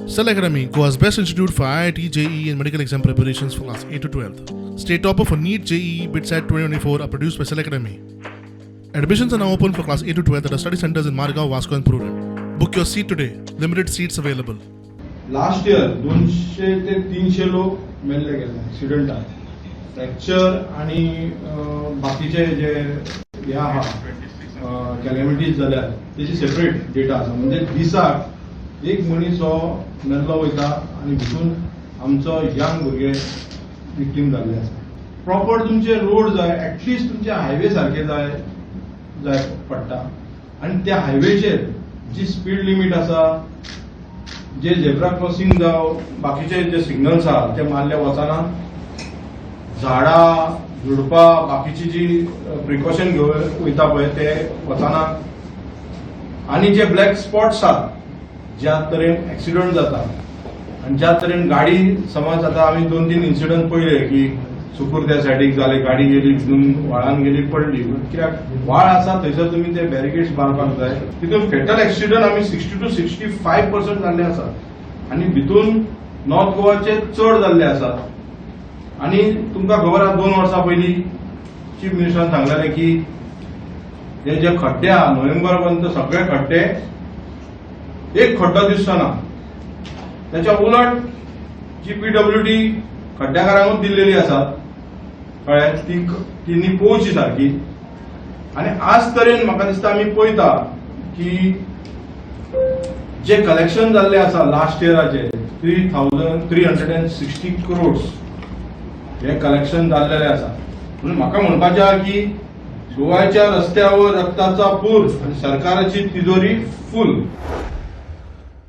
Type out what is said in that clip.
Cell Academy, Goa's best institute for IIT, JEE, and medical exam preparations for class 8 to 12. State topper for NEET, JEE, BITSAT 2024 are produced by Cell Academy. Admissions are now open for class 8 to 12 at our study centers in Margao, Vasco, and Prudent. Book your seat today. Limited seats available. Last year 200 ते 300 लोक मेल्ले गेले एक्सिडंटात, fracture आणि बाकीचे जे हे आहा, कॅलेमिटीज जाल्या, तेची सेपरेट डेटा आसा. म्हणजे दिसाक एक मनीस हो मेल्लो वयता आनी भितून आमचो यंग भुरगे विक्टीम जाल्ले आसा. प्रॉपर तुमचे रोड जाय, एटलिस्ट तुमचे हायवे सारके जाय जाय पडटा आनी त्या हायवेचेर जी स्पीड लिमीट आसा, जे झेब्रा क्रॉसिंग जावं बाकीचे जे सिग्नल्स आहा ते मारले वचना. झाडां झुडपां, बाकीची जी प्रिकॉशन घेवन वयता पळय, ते वचना. आनी जे ब्लॅक स्पॉट्स आहात, ज्या तरेन एक्सिडंट जाता आनी ज्या तरेन गाडी, समज आतां आमी दोन तीन इन्सिडंट पळयले की सुकूर त्या सायडीक जाले, गाडी गेली भितून, व्हाळान गेली, पडली. कित्याक व्हाळ आसा थंयसर तुमी ते बॅरिकेड्स बांदपाक जाय. तितून फेटल एक्सिडंट आमी 60 to 65% जाल्ले आसात आनी भितून नॉर्थ गोवाचे चड जाल्ले आसात. आनी तुमकां खबर आहा, 2 वर्सां पयलीं चीफ मिनिस्टरान सांगलेलें की हे जे खड्डे आहा, नोव्हेंबर पर्यंत सगळे खड्डे, एक खड्डो दिसचो ना. त्याच्या उलट जी पीडब्ल्यूडी खड्ड्याकारांकूच दिल्लेली आसात, कळ्ळें, ती ती पळोवची सारकी. आनी आज तरेन म्हाका दिसता आमी पळयता की जे कलेक्शन जाल्ले आसा लास्ट इयराचे, 3360 crores हे कलेक्शन जाल्लेले आसा. म्हणून म्हाका म्हणपाचें आहा की गोव्याच्या रस्त्यावर रक्ताचा पूर आणि सरकाराची तिजोरी फुल.